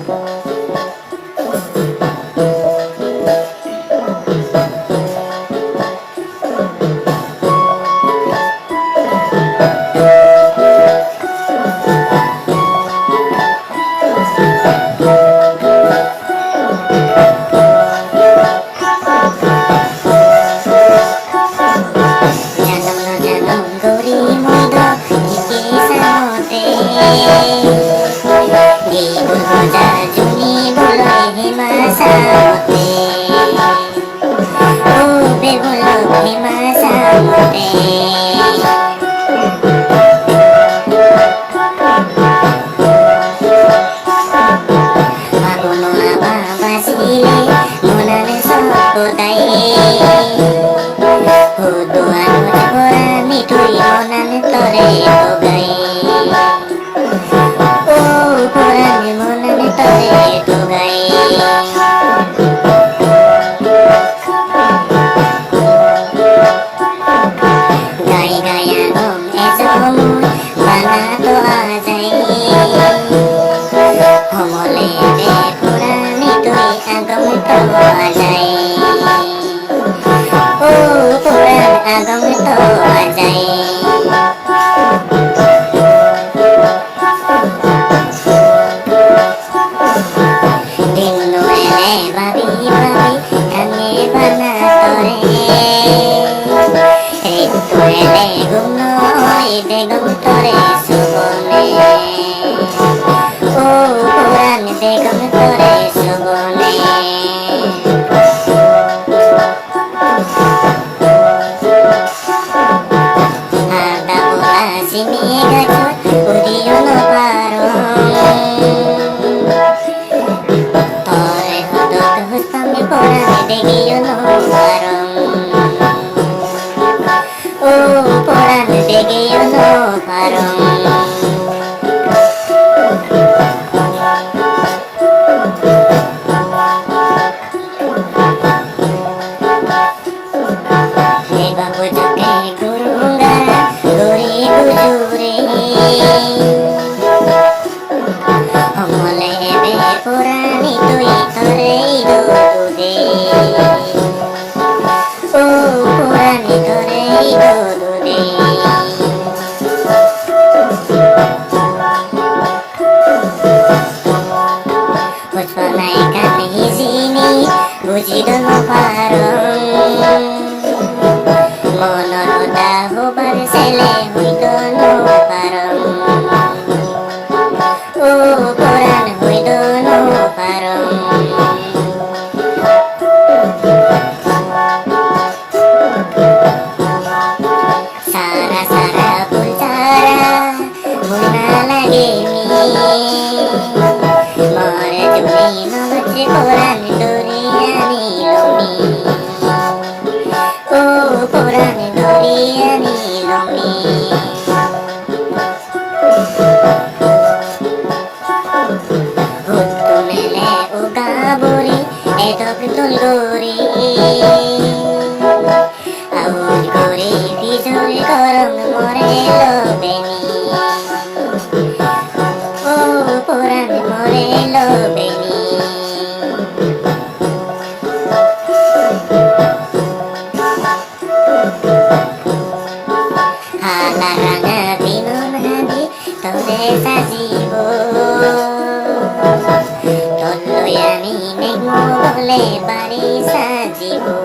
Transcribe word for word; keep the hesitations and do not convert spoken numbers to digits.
Janong no janong guri mui do ikke sangotte. Gibur hoja juni boloi hima sangotte. O bebulok hima sangotte. Maguno aba bajile monane sokko dai. Hudu anoj porani tui monane tore togai. O porani monane tore togai. Gai gai agong ejo mui bana to ajai. Homole de porani tui agong to ajai. O poran agong to ajai. Din no ele babi babi kange bana tore. Rit no ele gum no oi degong tore subone. O poran degong tore subone. Ada bola sini gajot udiyo no parong. Tore hodok hustami porani degiyo no parong. O porani degiyo no parong. Eba bujokke gurung gara guri bujure. Homole ebe porani tui tore ido dude. O porani tore ido dude. Hojpana ekkan hijeni buji do no parong. Monor hoda hobar sele hoi do no parong. O poran hoi do no parong. Sara sara phul sara mui na lagemi. More juni no locche poran duri aniloni. O poran duri aniloni. Huttu mele uga buri edok dol guri. Aul guri pijor gorong more lobeni. O poran more lobeni. Hala ranga binon hadi tore sajibo. Toloi ami megmo bole bari sajibo.